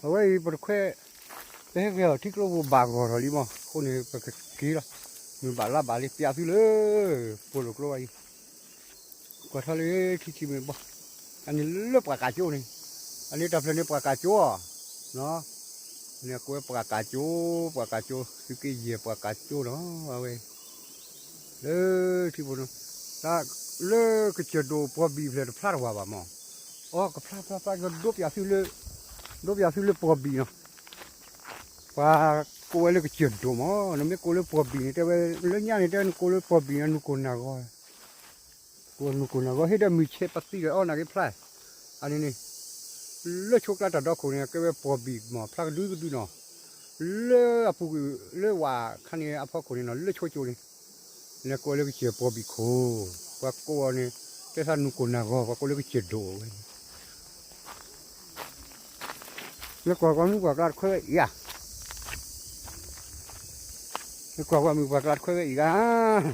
အဝဲအံၤပတခွဲး, ပဟဲက့ၤအီၤထံကျိပူၤဘၣ်ဂီၢ်ထီၣ်လံမး, အဃိန့ၣ် ပကက့ၤလီၤ, မုၢ်ဘၣ်လါဘၣ်လံ ပျးသုလၢ ပိာ်လိာ်ကျိအံၤ, ကွၢ်ထီၣ်လၢထံထံမ့ၢ်ဘီ, အန့ၣ်လၢပှၤကးကၠိန့ၣ်, အန့ၣ်တၢ်ဖျၢၣ်န့ၣ်ပှၤကးကၠိအီၤ, န့ၣ်ကိးဝဲပှၤကးကၠိ, ပှၤကးကၠိ, သုးက့ယဲၢ်ပှၤကးကၠိနီၤ, အဝဲ လၢထံဖိနီၤ, တၢ်လၢကစၢၢ်ဒိၣ်ပှီၤဘံၣ်ဖျၢၣ်တဖျါတဝါဘၣ်မး, အီ ကဖျါဖျါဖျါ ကဒိပျးသုလၢ, ဒိပျးသုလၢပှီၤဘံၣ်နီၤ, ပှၤကိးဝဲလၢကစၢၢ်ဒိၣ်မး, နမ့ၢ်ကိးလၢပှီၤဘံၣ်န့ၣ် တဲဝဲလၢညါန့ၣ် တဲနကိးလၢပှီၤဘံၣ်န့ၣ် နူၢ်ကိၢ်နၢ်ဂီၤ, ကိးနူၢ်ကိၢ်နၢ်ဂီၤ ဟ့ၣ်ဒီးမုၢ်ဆဲးပသံဒီးအီၣ်နၤက့ဖျါ, အန့ၣ်န့ၣ် လၢဆိကျါတၢ်ဒီခိၣ်န့ၣ် ကဲဝဲပှီၤဘံၣ်မး ဖျါကဒုကဒုနီၤ, လၢအပူၤကွံာ် လၢဝၤခါန့ၣ်အဖီခိၣ်န့ၣ်နီၤ လၢဆိကၠိန့ၣ်, လဲၤကိးလၢကစၢၢ်ပှီၤဘံၣ်ခိၣ်, ပှၤကိးအီၤန့ၣ် တဲသးနူၢ်ကိၢ်နၢ်ဂီၤ ပှၤကိးလၢကစၢၢ်ဒိၣ်ဝဲန့ၣ်, လဲၤကွၢ်ကွၢ်မုၢ်ပှၢ်ကျါတခွဲးဝဲအံၤဧါ, လဲၤကွၢ်ကွၢ်မုၢ်ပှၢ်ကျါတခွဲးဝဲအံၤဧါ အံၤ,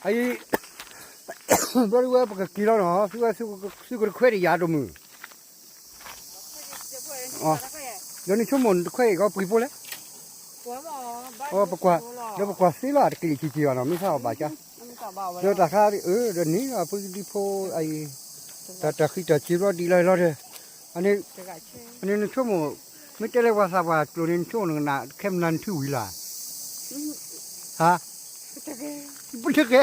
ဘျီဒုဝဲပကက့ၤလီၤနီၤ, သုဝဲသုကတခွဲးတယၤဒိၣ်မုၢ်, ဒီးနဆိကမိၣ်နတခွဲးအံၤကီးပှ့ၤဖိလဲၣ်, ပကွၢ်, ဒီးပကွၢ်သ့လီၤ တကလံၤကံကံဘၣ်နီၤ မ့ၢ်ဆါအီၤဘၣ်ကါ, ဒီးတၢ်ခါအံၤ ဒီးန့ၣ်အပှ့ၤဒံဖိအံၤ, တၢ်တၢ်ဃံတၢ်စ့ဘျီဒံးလီၤလီၤဒီး, အန့ၣ်နဆိကမိၣ်, မ့ၢ်တဲလၢပှၤသးပှၢ်ကျိၤန့ၣ် နဆိကမိၣ်နကနၣ် ခဲမနၤနထုဝံၤလီၤ, ဟါ, ပတကဲ,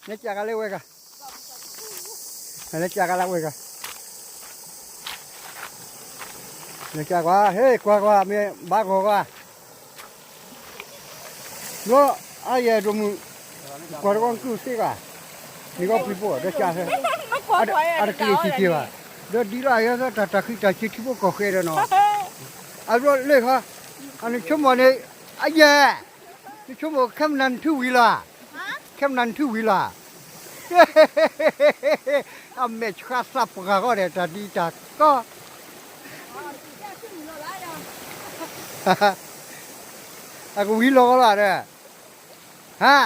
နကကလဲၤဝဲဂၤ, နကကလၢဝဲဂၤ, နကကွၢ်, ဟဲကွၢ်ကွၢ် မ့ၢ်ဘၣ်ဂီၤကွၢ်, ဒီးအါယဲၢ်ဒိၣ်မုၢ်, ကွၢ်တကီၢ်ကုၢ်သ့ဂၤ, မ့ၢ်ကီၢ်ပှ့ၤဖိဒီးကၢ်, အတက့ၤဆံးက့ၤဘၣ်, ဒီးဒ်လၢအယဲၢ်တၢ်တၢ်ဃံတၢ်စ့ထံဖိကီၢ်ဃဲဒီးနီၤ, အဘျီလၢခါ, အနဆိကမိၣ်န့ၣ်, အယဲၢ် နဆိကမိၣ်ခဲမနၤနထုဝံၤလီၤ, ခဲမနၤနထုဝံၤလီၤ, အမဲာ်ဆှးသးပှၢ်ဃီဒီး တၢ်ဒံးတၢ်ကီ, အကဝံၤလီၤလီၤဒီး, ဟါ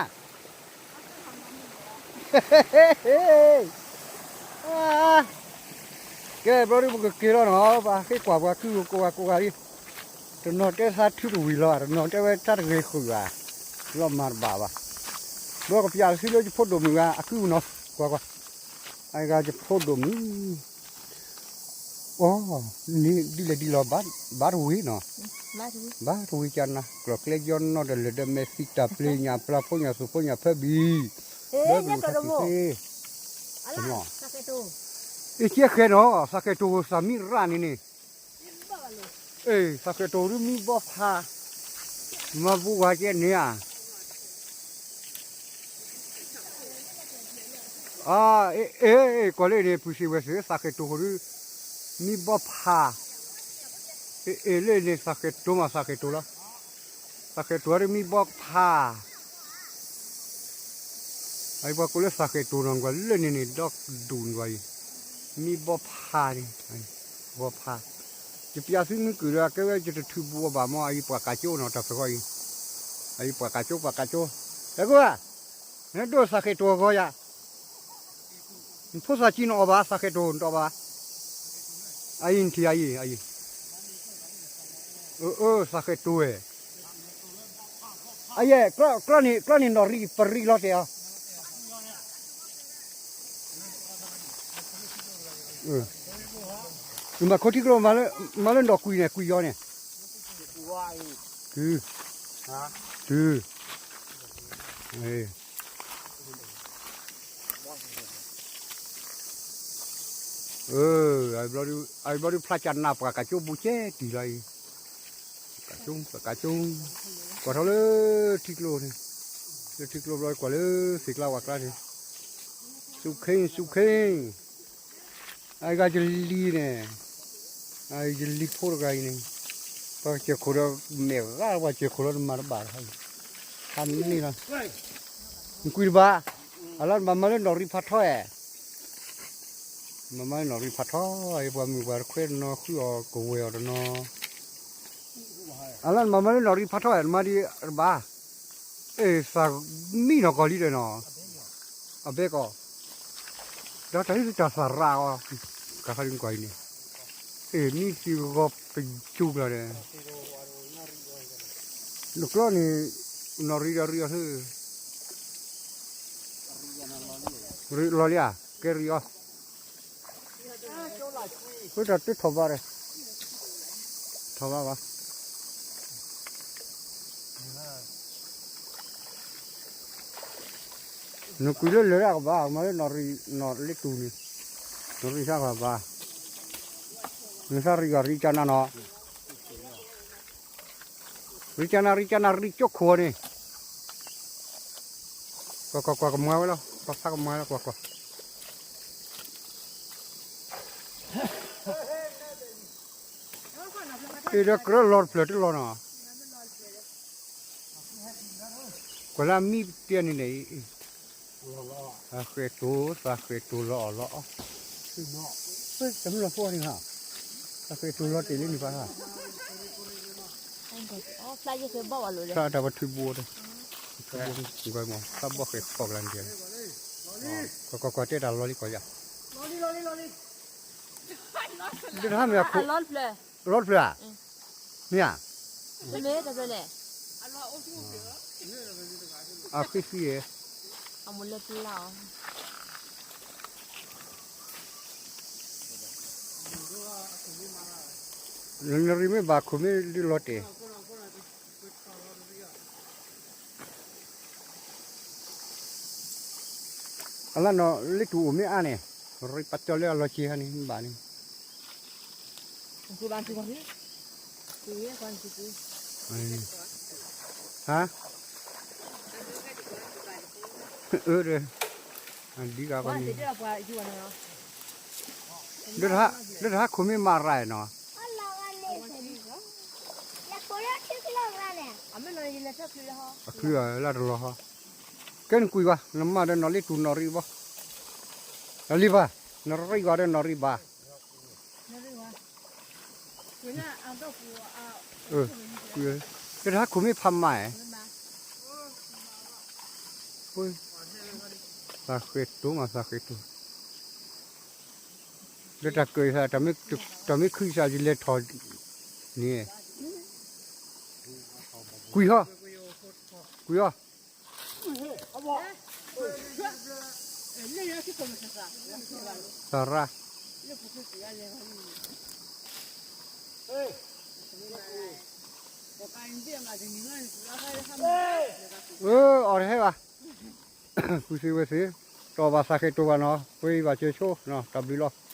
ကဲ ဘျီဒုပကက့ၤလီၤနီၤ ပဟဲကွၢ်ပှၤကုၢ်ကိးဂၤကိးဂၤလံ, တနီၤတဲသးထုတဝံၤလီၤ တနီၤတဲဝဲတၢ်တဂ့ၤဃုာ်ဘၣ်, လီၤမၤတဘၣ်ဘၣ်, ဘျီကပျးသုလၢယဖိဒိၣ်မုၣ်ဂၤအကုၢ်နီၤ ကွၢ်ကွၢ်, အဂၤယဖိဒိၣ်မုၣ် အိ ဒ်လဲၣ်ဒ်လီၤ ဘၣ်တဝံၤနီၤ, ဘၣ်တဝံၤကနၤ ကျီၢ်ကျဲယီနီၣ်ဒီးလၢာ်ဒီးမဲာ်သံတၢ်ပျ့ၤညၣ်ပျၢ်ဖိညၣ်သူၣ်ဖိညၣ်ဖၢဘံၣ်, ဘၢကလူၤသးသ့, အ့ၣ်ကဲဃဲနီၤ သးဃဲတိၤသးမံရၣ်န့ၣ်န့ၣ်, အ့ၣ် သးဃဲတိၤဒုမံဘီဖး, မၤဘူဝၤကဲန့ၣ်ဧါ အ့ၣ် ကွၢ်လၢန့ၣ် ပူၤစံးဝဲစ့ၢ် သးဃဲတိၤဃိဒု မံဘီဖး, အ့ၣ် လၢန့ၣ် သးဃဲတိၤမးသးဃဲတိၤလီၤ, သးဃဲတိၤဒုမံဘီဖး, အပှၤကိးလၢသးဃဲတိၤနီၤ ကွၢ်လၢန့ၣ်န့ၣ် ဒီဒူၣ်န့ၣ်ကွၢ်အံၤ, မံဘီဖးန့ၣ်, ဘီဖး, ယပျးသုမုၢ်ကုၢ်ဒီး အကဲဝဲယတထုးဘူးအီၤဘၣ်မး အအံၤပှၤကးကၠိနီၤ တၢ်ဖျၢၣ်ဃီအံၤ, အအံၤပှၤကးကၠိ ပှၤကးကၠိ, တၢ်ကိၢ်ဘၣ်, နဒိၣ်သးဃဲတိၤအဂီၢ်ယၤ နဖိသၣ်ကံနအီၣ်ဘၣ် သးဃဲတိၤနတအီၣ်ဘၣ်, အအံၤနထံၣ်အအံၤ, အအံၤ, အၢ သးဃဲတိၤဝဲ, အယဲၢ် ကျီၢ်န့ၣ် ကျီၢ်န့ၣ်နီၣ်ရံၣ် ပရံၣ်လီၤတဲာ်အီၤ, မၤခိထံကျိ မၤလၢနီၣ်ကွံာ်န့ၣ် ကွံာ်ယီၤန့ၣ်, တုၤ, တုၤ, အဘျီဒုဖျါကနၣ်ပှၤကးကၠိဘူးကဲတံၢ်လီၤအံၤ, ကးကၠိ ပှၤကးကၠိ, ကွၢ်ထီၣ်လၢထံကျိန့ၣ်, လၢထံကျိဘျီကွၢ်လၢသ့ၣ်ကျါဝၣ်ကျါန့ၣ်, စူၢ်ခ့ စူၢ်ခ့ အဂၤယလံၤန့ၣ်, ယလံၤဖိတဂၤအံၤန့ၣ်, ပှၤကစၢၢ်ခိၣ်ဒီးမဲာ်ဂၤ ပှၤကစၢၢ်ခိၣ်လီၤ နမၤတဘၣ်, ဟးန့ၣ်လီၤ, နကွံာ်တဘၣ်, အလီၤနဘၣ်မၤလၢနီၣ်ရံၣ်ဖးထီဧါ, မၤမၤလၢနီၣ်ရံၣ်ဖးထီ, ပှၤမုၣ်ပှၤတခွဲးတနီၤ ဃုအီၣ်ကဝဲၤအီၤတနီၤ အလၢနမၤမၤလၢနီၣ်ရံၣ်ဖးထီၣ်နမၤဒံးတဘၣ်, အ့ၣ် သးမံနီၢ်ကီၢ်လံဒီးနီၤ, အဘဲကီၢ်, ဒီးတၢ်ဟ့ၣ်သုတၢ်သးရၤအီၤ, ကဟးဒုးကွၢ်အံၤန့ၣ်, အ့ၣ် မံသံဂီၤပယူၤကျါဒီး, နကျီန့ၣ်, နီၣ်ရံၣ်ဒီးရံၣ်အီၤသု, ရံၣ်လီၤလံဧါ, ကဲရံၣ်အီၤ ဃိတၢ်တထီၣ်ဘးဒီး, ထီၣ်ဘးဘၣ်, နကွံာ်လၢလၢာ်ဒၣ်ကဘၣ် မၤလၢနီၣ်ရံၣ်နီၣ်လ့တူၢ်န့ၣ်, နီၣ်ရံၣ်သၣ်ဂၤဘၣ်, နသၣ်ရံၣ်ဂၤရံၣ်ကၢနၤနီၤ, ရံၣ်ကၢနၤ ရံၣ်ကၢနၤ ရံၣ်ကၠိခိၣ်န့ၣ်, ကွၢ်ကွၢ်ကွၢ်ကမၤဝဲလီၤ ကွၢ်ဖးကမၤလီၤ ကွၢ်ကွၢ် အ့ၣ်ဒီးကြၢးလီၤတဖျၢၣ်တလီၤနီၤ, ကွၢ်လၢအမံပတဲန့ၣ်န့ၣ်, သးဃဲၤတိၤ သးဃဲၤတိၤလီၤအီၣ်လီၤအီ, တမ့ၢ်လီၤဖှီၣ်န့ၣ်ဟါ, သးဃဲၤတိၤလီၤတ့ၢ်လံန့ၣ်ပၢ်ဟါ, ဖျါယဲၢ်ဖဲဘီၣ်ဝဲလိၤလဲၣ်, ဖျါတၢ်ပထူဘိဒီး, သးဘီၣ်ဃဲၤခီၣ်ကလါန့ၣ်, ကွၢ်ကွၢ်ကွၢ်တဲတၢ်လီၤလံကီၢ်ယၤ, ဒ်တဟါမ့ၢ်အခိၣ်, လီၤတဖျၢၣ်ဧါ, မ့ၢ်ဧါ, မ့ၢ်တဖျၢၣ်န့ၣ်, အဃံသံယဲၢ်, အမိၢ်လၢပျၢ်အီၤ, နရံၣ်မ့ၢ်ဘၣ်ခိၣ်မ့ၢ်ဒုးလီၤတဲာ် အလၢနီၣ်လ့တူၢ်အိၣ်မ့ၢ်အါန့ၣ်, ရံၣ်ပာ်တီၢ်လၢအလီၤစ့ဟါန့ၣ် မ့ၢ်ဘၣ်န့ၣ်, ဟါ, အၢ, ဒ်ဂၤပှၤန့ၣ်, လၢတဟါခိၣ်မ့ၢ်မၤရၤနီၤ, အဖုလၢတလီၤဟီ, ကဲနကွံာ်ဝဲ နမၤဒီးနီၣ်လ့တူၢ်နီၣ်ရံၣ်ဘၣ်, လံဘၣ်, နရံၣ်ဂီၤဒီးနီၣ်ရံၣ်ဘၣ် လၢတဟါခိၣ်မ့ၢ်ဖးမၤ, သးဃဲၤတိၤမး သးဃဲၤတိၤ, လၢတၢ်ကၢၢ်သး, တၢ်မ့ၢ်ခုၣ်သးယလဲၤထီၣ်န့ၣ်, ကွံာ်ဟီ, ကွံာ်ဟီ သရၣ်, အၢ အီၣ်တဟဲဘၣ်, ဃုသ့ဝဲသ့, တအီၣ်ဘၣ်သးဃဲၤတိၤဘၣ်နီၤ, ပှ့ၤဘၣ်စၢၤဆိနီၤ, တၢ်ဘျုးလီၤ.